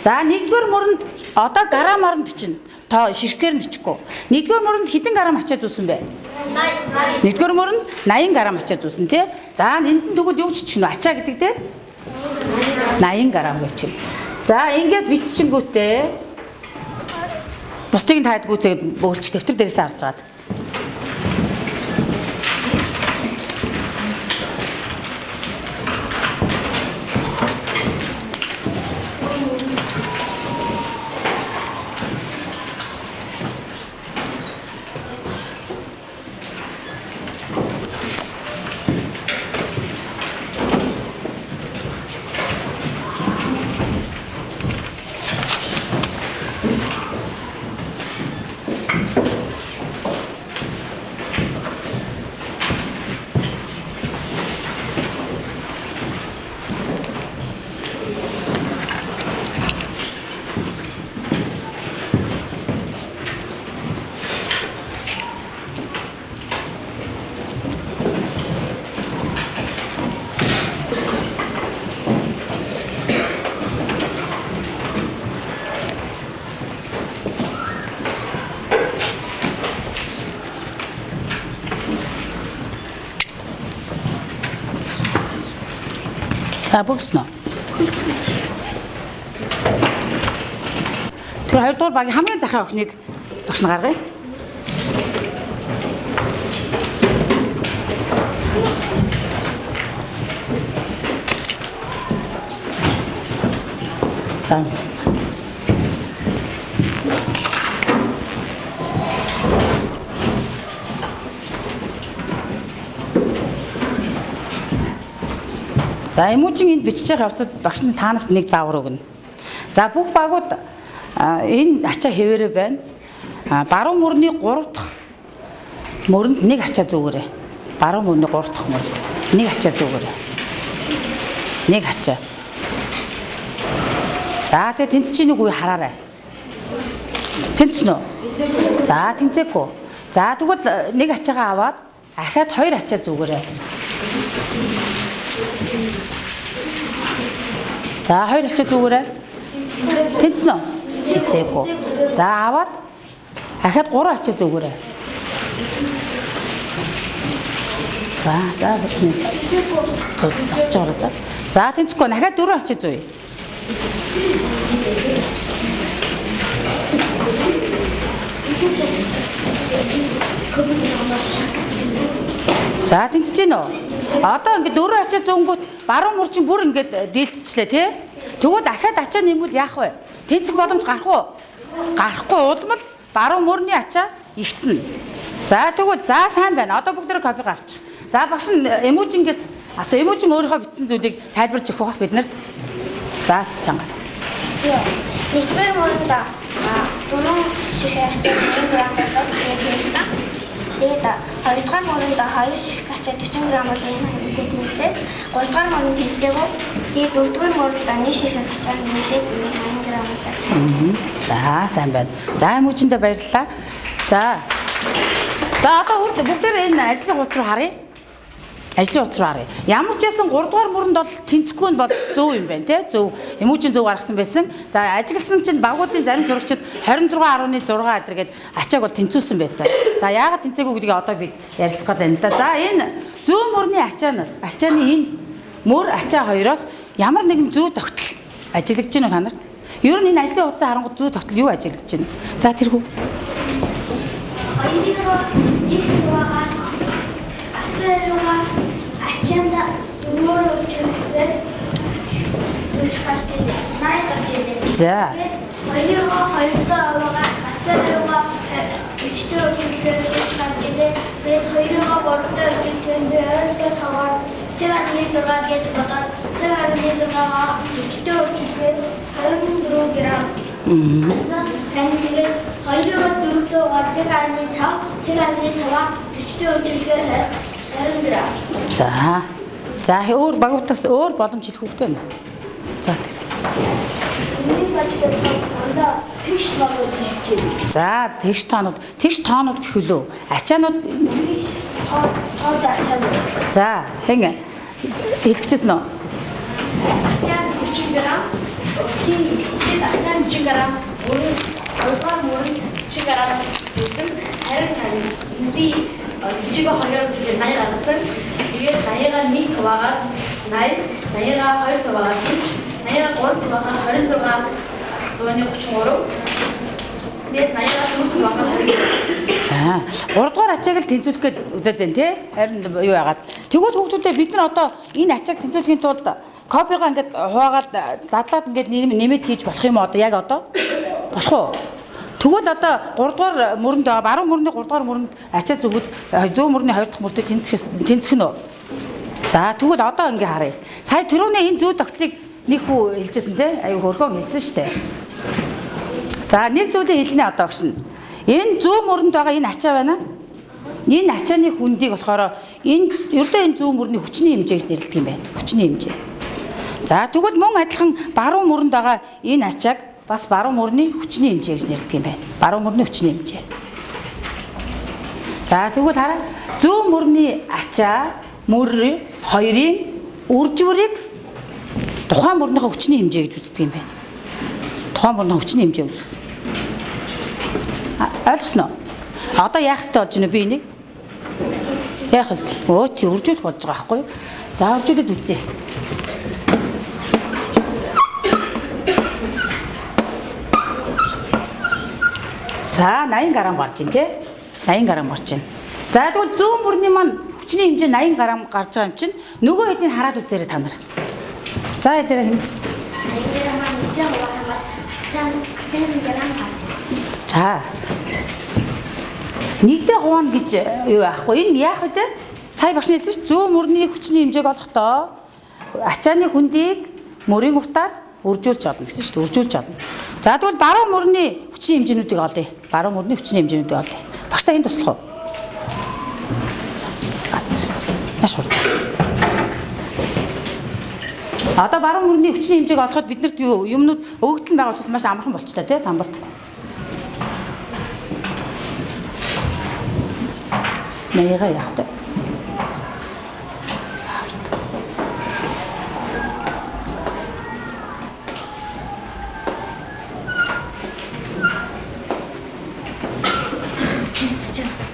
За нэгдүгээр мөрөнд одоо грамаар нь бичнэ. Тоо ширхгээр нь бичихгүй. Нэгдүгээр мөрөнд хэдэн грамм ачаа зүүсэн бэ? 80. Нэгдүгээр мөрөнд 80 грамм ачаа зүүсэн тий. За энд нь тэгвэл юу ч чинь ачаа гэдэг дээр 80 грамм гэж чинь. За ингээд бичингүүтээ бусдыг нь таад гүйцээд бөглөж дэвтэр дээрээс харж агаад. За бөгснө. Тэр хоёрдугаар багийн хамгийн захын охиныг багш нь гаргая. За. За эмүүжин энд бичиж байгаа явцад багш нь та нарт нэг заавар өгнө. За бүх багууд энэ ачаа хэвээрээ байна. Баруун мөрний 3 дахь мөрөнд нэг ачаа зүгээрээ. Баруун мөрний 3 дахь мөрөнд нэг ачаа зүгээрээ. Нэг ачаа. За тэгээ тэнцэж нэг үе хараарай. Тэнцсэн үү? За тэнцээгүй. За тэгвэл нэг ачаагаа аваад ахаад хоёр ачаа зүгээрээ. За хоёр ачаа зүгээрээ. Тэнцсэн үү? Тэнцээгүй. За аваад ахаад гурван ачаа зүгээрээ. За за бидний зогсож байгаа даа. За тэнцэхгүй дахиад дөрвөн ачаа зүүе. За тэнцэж гин үү? Одоо ингээд дөрвөн ачаа зүүнгүүт баруун мөр чинь бүр ингээд дийлцчлээ тий? Тэгвэл дахиад ачаа нэмвэл яах вэ? Тэнцэх боломж гарах уу? Гарахгүй улам л баруун мөрний ачаа ихсэн. За тэгвэл за сайн байна. Одоо бүгдээрээ кофег авчих. За багш нь эмүүжингээс асуу эмүүжин өөрийнхөө бичсэн зүйлийг тайлбарж өгөх байх биднэрт. За чанга. Нэгдүгээр мөрөнд 4 ширхэг ачаа 80 г болоод тэнцсэн. Тэгээд хоёрдугаар мөрөнд 2 ширхэг ачаа 40 г бол энэ хэмжээ тэнцээд, гуравдугаар мөрөнд тэнцээгүй. Тэгээд дөрөвдүгээр мөрөнд 1 ширхэг ачаа нэмэлээд 80 г болоод. За сайн байна. За эмүүжиндээ баярлалаа. За. За одоо бүгдээр энэ ажлын хуудас руу харъя. Ажлын хуудас руу харъя. Ямар ч байсан 3 дугаар мөрөнд бол тэнцэхгүй нь бол зөв юм байна те. Зөв. Эмүүжин зөв гаргасан байсан. За ажигласан чинь багуудын зарим сурагчид 26.6 адэр гээд ачааг бол тэнцүүлсэн байсан. За яагаад тэнцээгүй гэдгийг одоо би ярилцах гээд байна л да. За энэ зөв мөрний ачаанаас ачааны энэ мөр ачаа хоёроос ямар нэгэн зөв тогтол ажиглагдж байна уу та нарт? Ер нь энэ ажлын хуудас харангуут зөв тогтол юу ажиглагдж байна? За тэрхүү. Хоёрыг нэг хуваагаад асаагаа ачаанда дөрвөөр өрчүүлэхээр нүч гарч ирнэ. 80 гарч ирнэ. За. Тэгээд хоёрыг хоёртой хуваагаад асаагаа өчтөө өрчүүлэхээр нүч гарч ирнэ. Тэгээд хоёрыг гуравтай өрчүүлэхээр би ойролцоо таваар 1.6 гэж бодоод 1.6-аа өчтөө өрчүүлэхээр 24 грамм. Харин тэгээд хоёрыг дөрөвтэй хуваагаад 1.5 1.5-аа 40-тэй өрчүүлэхээр 20 грамм. За. За өөр багуудаас өөр боломж хэлэх хүүхдээ байна уу? За тэр. Миний бажиг дандаа тэгш тоонууд хийж байна. За тэгш тоонууд, тэгш тоонууд гэх үлээ. Ачаанууд Тэгш тоод ачаанууд. За хэн хэлчихсэн үү? Ачаа 40 грамм. Тийм 40 г, мөрөнд 2 дугаар мөрөнд 40 г гэсэн харин би 40-ийг 2-оор үржүүлээд 80 гаргасан. Тэгээд 80-аа 1 хуваагаад 80, 80-аа 2 хуваагаад 40, 80-аа 3 хуваагаад 26.33. Тэгээд 80-аа 4 хуваагаад 20. За 3 дугаар ачааг л тэнцвүүлэх гээд үзээд байна тий. Харин юу яагаад. Тэгвэл хүүхдүүдээ бид нар одоо энэ ачааг тэнцвүүлэхийн тулд копигаа ингээд хуваагаад задлаад ингээд нэмээд хийж болох юм уу одоо яг одоо? Болох уу? Тэгвэл одоо 3 дугаар мөрөнд байгаа баруун мөрний 3 дугаар мөрөнд ачаа зүгүүд зүүн мөрний 2 дахь мөртөө тэнцэх нь үү? За тэгвэл одоо ингээ харъя. Сая түрүүний энэ зүү тогтлыг нэг хүү хэлжсэн тий. Аюу хөрхөн хэлсэн штэ. За нэг зүйлийг хэлнэ одоо гшин. Энэ зүүн мөрөнд байгаа энэ ачаа байна. Энэ ачааны хүндийг болохоор энэ ердөө энэ зүүн мөрний хүчний хэмжээ гэж нэрлэдэг юм байна. Хүчний хэмжээ. За тэгвэл мөн адилхан баруун мөрөнд байгаа энэ ачааг бас баруун мөрний хүчний хэмжээ гэж нэрлэдэг юм байна. Баруун мөрний хүчний хэмжээ. За тэгвэл хараа зүүн мөрний ачаа мөр хоёрын үржвэрийг тухайн мөрнийхөө хүчний хэмжээ гэж үздэг юм байна. Тухайн мөрний хүчний хэмжээ гэж үздэг. Ойлгосноо? Одоо яах ёстой болж байна бэ энийг? Яах ёстой? Өө тий үржүүлэх болж байгаа байхгүй юу? За үржүүлээд үзье. За 80 г гарч ийн тий? 80 г гарч ийн. За тэгвэл зүүн мөрний маань хүчний хэмжээ 80 г гарч байгаа юм чинь нөгөө хэдийг хараад үзээрэй та нар. За хэлээрэй хэн? 80 г маань нэгтэй хуваах юм бол ачааны 60 гарч. За. Нэгдээ хуваана гэж юу яахгүй. Энэ яах вэ те? Сая багш хэлсэн чинь зүүн мөрний хүчний хэмжээг олохдоо ачааны хүндийг мөрийн уртаар үржүүлж олно гэсэн шүү дээ. Үржүүлж олно. За тэгвэл баруун мөрний хүчний хэмжээнүүдийг олъё. Баруун мөрний хүчний хэмжээнүүдийг олъё. Багштай хэн туслах вэ? Гарч. Маш хурд. Одоо баруун мөрний хүчний хэмжээг олоход биднэрт юу юмнууд өгөгдөл нь байгаа учраас маш амархан болчихлоо тий самбарт. Нэга яах вэ?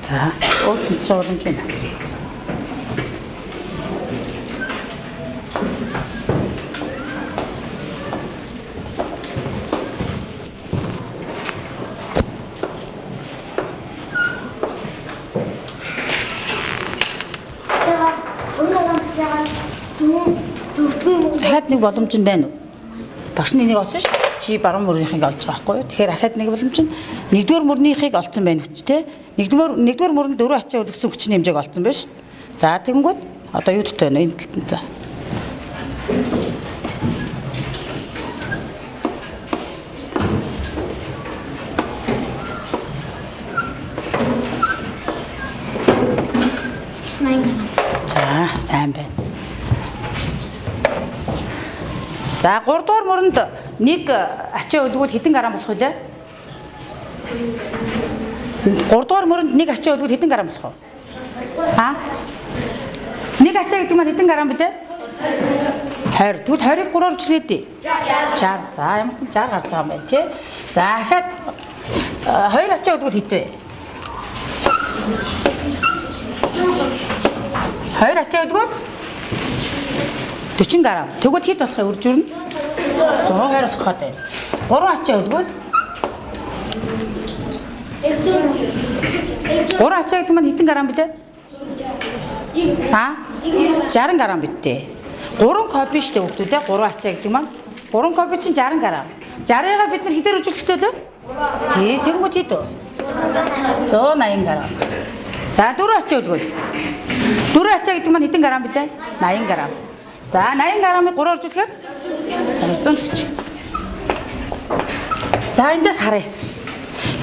За, өөр тэнцэж боломж байна. Дахиад нэг боломж нь байна уу? Багш нь энийг олсон шүү дээ. Чи баруун мөрнийхийг олж байгаа байхгүй юу? Тэгэхээр дахиад нэг боломж нь нэгдүгээр мөрнийхийг олцсон байна хүч те. Нэгдүгээр мөрөнд 4 ачаа өлгсөн хүчний хэмжээг олцсон байна шүү. За тэгэнгүүт одоо юу төвтэй байна? Энэ талд нь за. За сайн байна. За 3 дугаар мөрөнд нэг ачаа өлгүүл хэдэн грамм болох вэ? 3 дугаар мөрөнд нэг ачаа өлгүүл хэдэн грамм болох вэ? Аа? Нэг ачаа гэдэг маань хэдэн грамм бэлээ? 20. Тэгвэл 20-ыг 3-аар үржлээ дээ. 60. За ямар ч 60 гарч байгаа юм байна тий. За дахиад 2 ачаа өлгүүл хэд вэ? 2 ачаа өлгүүл 40 г. Тэгвэл хэд болох вэ үржүүр нь? 120 болох гээд байна. 3 ачаа өлгөөл 3 ачаа гэдэг маань хэдэн грамм бэлээ? Аа? 60 грамм бидтэй. 3 копи шүү дээ хүүхдүүд ээ. 3 ачаа гэдэг маань 3 копи чинь 60 грамм. 60-ыг бид нар хэдээр үржүүлэх ёстой лөө? Тий, тэгэнгүүт хэд вэ? 180 грамм. За 4 ачаа өлгөөл. 4 ачаа гэдэг маань хэдэн грамм бэлээ? 80 грамм. За 80 граммыг 3-аар үржүүлэхээр 240. За эндээс харъя.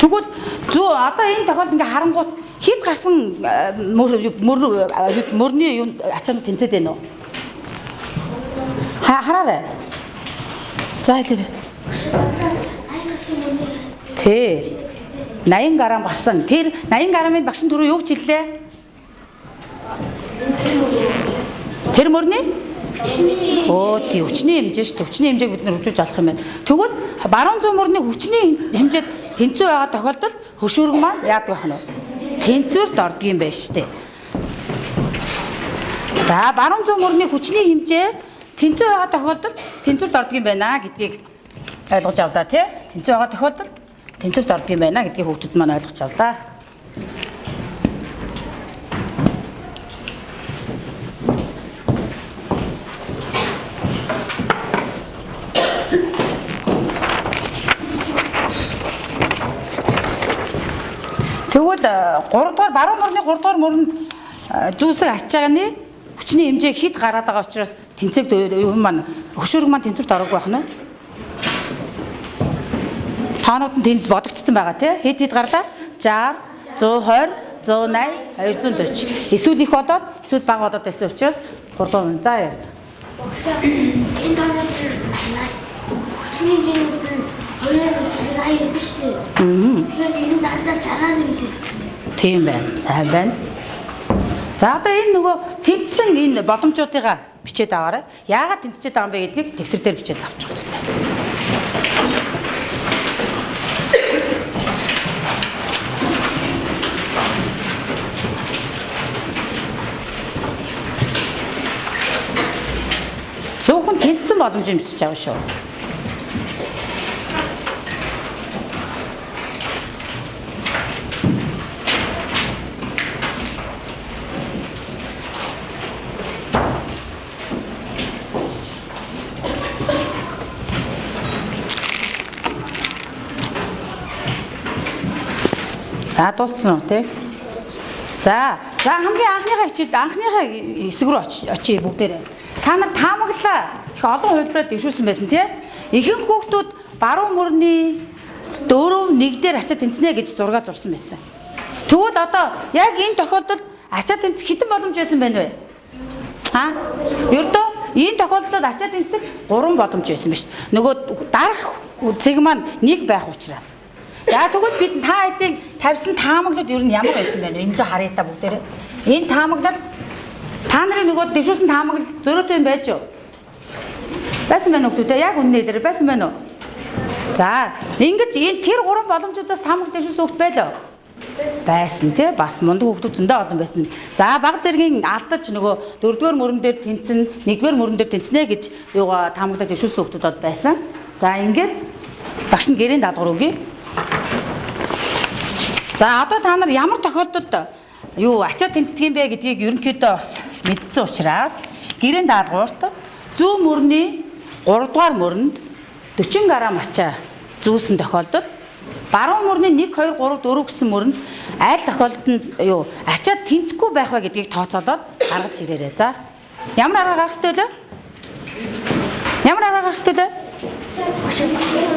Тэгвэл зүү одоо энэ тохиолдолд ингээ харангуут хэд гарсан мөрний юм ачаанууд тэнцээд байна уу? Хараарай. За хэлээрэй. Тий. 80 грамм гарсан. Тэр 80 граммыг багш нь түрүү юу гэж хэллээ? Тэр мөрний Өө тий, хүчний хэмжээ шүү дээ. Хүчний хэмжээг бид нар хөгжүүлж олох юм байна. Тэгвэл баруун зүүн мөрний хүчний хэмжээд тэнцүү байгаа тохиолдолд хөшүүрэг маань яадаг байх нь вэ? Тэнцвэрт ордог юм байна шүү дээ. За, баруун зүүн мөрний хүчний хэмжээ тэнцүү байгаа тохиолдолд тэнцвэрт ордог юм байна гэдгийг ойлгож авлаа тий. Тэнцүү байгаа тохиолдолд тэнцвэрт ордог юм байна гэдгийг хүүхдүүд маань ойлгож авлаа. Тэгвэл 3 дугаар баруун мөрний 3 дугаар мөрөнд зүүсэг ачааны хүчний хэмжээ хэд гараад байгаа учраас тэнцэг юм маань хөшүүрэг маань тэнцвэрт ороогүй байх нь уу? Таанууд нь тэнд бодогдсон байгаа тий? Хэд хэд гарлаа? 60, 120, 180, 240. Эсвэл их болоод, эсвэл бага болоод байсан учраас 3 дугаар мөрөн. За яасан. Багшаа энэ таанууд хүчний хэмжээний нь 2-оор үржүүлэхээр 89 шүү дээ. Тэгэхээр энэ дандаа 60-аар нэмдэг. Тийм байна. Сайн байна. За одоо энэ нөгөө тэнцсэн энэ боломжуудыгаа бичээд аваарай. Яагаад тэнцчихэд байгаа юм бэ гэдгийг дэвтэр дээр бичээд авчих хэрэгтэй. Зөвхөн тэнцсэн боломжийг бичиж авах шүү. За дууссан уу тий? За, за хамгийн анхныхаа хичээл анхныхаа хэсэг рүү очие бүгдээрээ. Та нар таамаглаа их олон хувилбараар дэвшүүлсэн байсан тий? Ихэнх хүүхдүүд баруун мөрний 4 1 дээр ачаа тэнцнэ гэж зураг зурсан байсан. Тэгвэл одоо яг энэ тохиолдолд ачаа тэнцэх хэдэн боломж байсан байна вэ? А? Ердөө энэ тохиолдолд ачаа тэнцэх 3 боломж байсан биз. Нөгөө дарах зэг маань 1 байх учраас. За тэгвэл бид та хэдийн тавьсан таамаглал ер нь ямар байсан бэ? Энэ лөө харъя та бүгдээрээ. Энэ таамаглал та нарын нөгөө дэвшүүлсэн таамаглал зөрөөтэй юм байж юу? Байсан байна уу гэдээ яг үннээ дээр байсан байна уу? За ингэж энэ тэр 3 боломжуудаас таамаглал дэвшүүлсэн хүүхд байлаа. Байсан тий, бас мундаг хүүхдүүд зөндөө олон байсан. За баг зэргийн алдаж нөгөө 4-р мөрөн дээр тэнцэн, 1-р мөрөн дээр тэнцнэ гэж юугаа таамаглал дэвшүүлсэн хүүхдүүд бол байсан. За ингээд багш нь гэрээнд даалгавар өгье. За одоо та нар ямар тохиолдолд юу ачаа тэнцдэг юм бэ гэдгийг ерөнхийдөө бас мэдсэн учраас гэрээнд даалгаварт зүүн мөрний 3 дугаар мөрөнд 40 г ачаа зүүсэн тохиолдолд баруун мөрний 1 2 3 4 гэсэн мөрөнд аль тохиолдолд юу ачаа тэнцэхгүй байх вэ гэдгийг тооцоолоод гаргаж ирээрэй. За ямар арга гаргах ёстой вэ? Ямар арга гаргах ёстой вэ?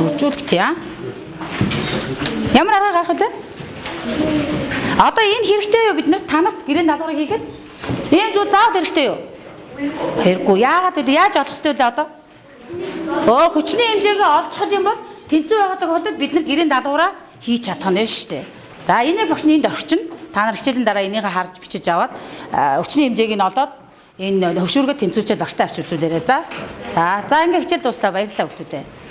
Үржүүлэх тий аа. Ямар арга гаргах вэ? Одоо энэ хэрэгтэй юу бид нар танарт гэрээний даалгаврыг хийхэд? Ийм зүйл заавал хэрэгтэй юу? Хэрэггүй. Яагаад гэвэл яаж олох ёстой вэ одоо? Хүчний хэмжээгээ олчих юм бол тэнцүү байгаа тохиолдолд бид нар гэрээний даалгавраа хийж чадах нь шүү дээ. За энийг багш нь энд орчин. Та нар хичээлийн дараа энийг харж бичиж аваад хүчний хэмжээг нь олоод энэ хөшүүргээ тэнцвүүлчихэд багштай авч үзүүлээрэй. За. За, за ингээ хичээл дууслаа. Баярлалаа хүмүүстээ.